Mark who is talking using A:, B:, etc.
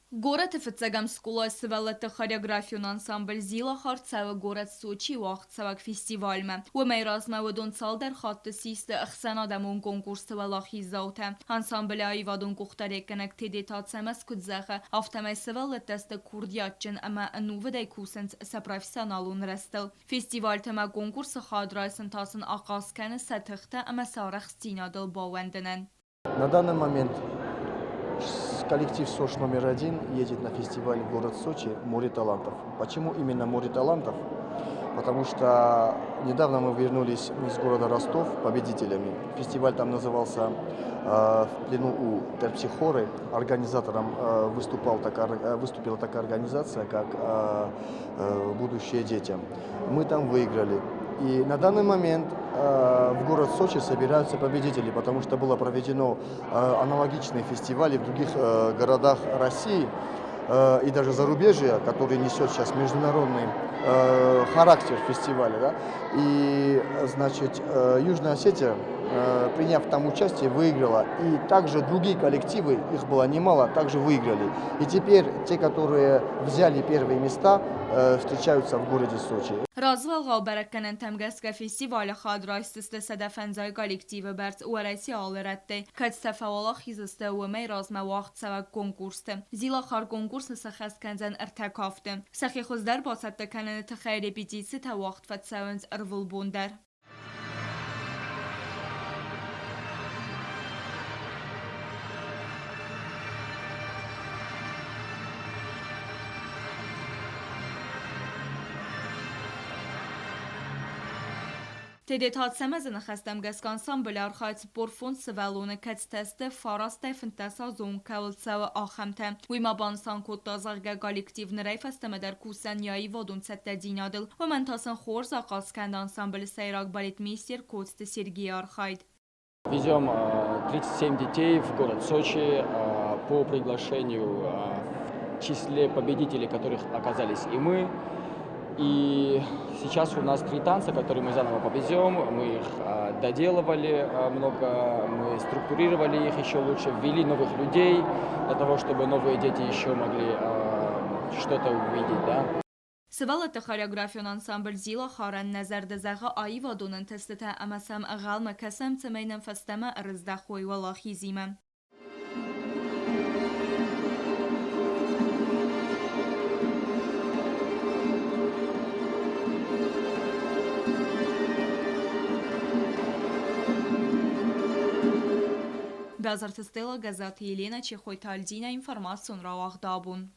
A: Горӕты фыццӕгӕм скъолайы сывӕллӕтты хореографион ансамбль «Зилахар» цӕуы горӕт Сочийы уагъдцӕуӕг фестивальмӕ. Уымӕй размӕ уыдон цалдӕр хатты систы ӕхсӕнадӕмон конкурсты уӕлахиздзаутӕ. Ансамблы аивадон къухдариуӕггӕнӕг Тедеты Ацӕмӕз куыд зӕгъы, афтӕмӕй сывӕллӕттӕ сты курдиатджын ӕмӕ ӕнувыдӕй кусынц сӕ профессионалон рӕзтыл. Фестивальтӕ ӕмӕ конкурсы хайад райсын та сын ахъаз кӕны сӕ тыхтӕ ӕмӕ сӕ арӕхстдзинадыл баууӕндынӕн.
B: На данный момент коллектив СОШ номер один едет на фестиваль в город Сочи «Море талантов». Почему именно «Море талантов»? Потому что недавно мы вернулись из города Ростов победителями. Фестиваль там назывался «В плену у Терпсихоры». Организатором выступила такая организация, как «Будущее детям». Мы там выиграли. И на данный момент в город Сочи собираются победители, потому что было проведено аналогичные фестивали в других городах России и даже зарубежья, который несет сейчас международный характер фестиваля. Да? И, значит, Южная Осетия, приняв там участие, выиграла. И также другие коллективы, их было немало, также выиграли. И теперь те, которые взяли первые места, встречаются в городе Сочи.
A: Развӕлгъау бӕрӕггӕнӕнтӕм гӕсгӕ фестивалы хайад райсдзысты 150 коллективы бӕрц Уӕрӕсе алы рӕттӕй, кӕд сӕ фӕуӕлахиз сты уымӕй размӕ уагъдцӕуӕг конкурсты. Зилахар конкурсы сӕххӕст кӕндзӕн ӕртӕ кафты. Сӕхи хуыздӕр бацӕттӕ кӕныны тыххӕй репетицитӕ уагъд фӕцӕуынц ӕрвылбон дӕр. Тедеты Ацӕмӕзы ныхӕстӕм гӕсгӕ ансамблы архайы 45 сывӕллоны, кӕцытӕ сты фарастӕй 15 азы онг кӕуыл цӕуы, ахӕмтӕ. Уый ма банысан кодта, зӕгъгӕ, коллектив нырӕй фӕстӕмӕ дӕр кусдзӕн йӕ аивадон цӕттӕдзинадыл, уымӕн та сын хорз ахъаз кӕны ансамблы сӕйраг балетмейстер Коцты Сергейы архайд.
C: Везем 37 детей в город Сочи по приглашению в числе победителей, которых оказались и мы. И сейчас у нас три танца, которые мы заново повезем. Мы их доделывали много, мы структурировали их еще лучше, ввели новых людей для того, чтобы новые дети еще могли что-то увидеть. Да?
A: Сывӕллӕтты хореографион ансамбль «Зилахар»-ӕн нӕ зӕрдӕ зӕгъы аивадон ӕнтыстытӕ ӕмӕ сӕм ӕнхъӕлмӕ кӕсӕм, цӕмӕй нӕм фӕстӕмӕ ӕрыздӕхой уӕлахизимӕ. Базарты Стелла, Газаты Елена, Чехойты Альдина, информацион рауагъд абон.